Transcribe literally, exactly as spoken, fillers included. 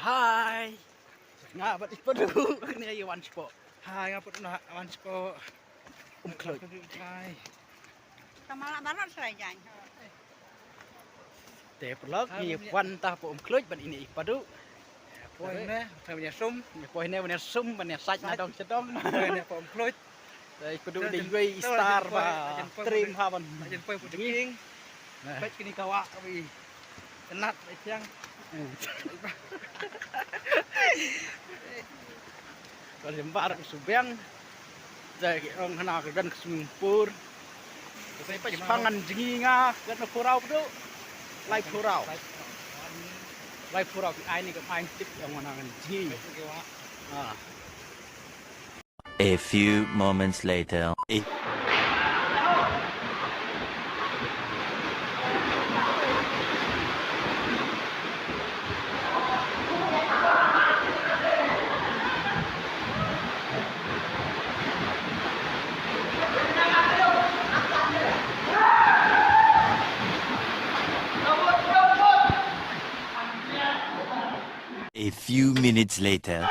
Hai. Nga bad i Padu kane ïa wan shapoh. Hai, nga pat na wan shapoh Umkhluit. Hai. Tama la balot srai jan. Te paralok ngi wan tah hapoh Umkhluit bad ine i Padu. Poi ne, poi ne sum. Poi ne, poi ne sum, poi ne sait na dong sha dong. Poi ne hapoh Umkhluit. Te i Padu dei iwei i star ba trim ha ban. Jan poi put king. Peit kini ka wah ka wi. Kenat ba i thiang. Ka limbar ka subiang. Te ki ong hana ka gan ka swimming pool. Te peit pang ngan jngi nga gan na purau Padu. Lai purau. Lai purau ki ai ni ka main tip ong hana ngan jngi. Ah. A few moments later. A few minutes later.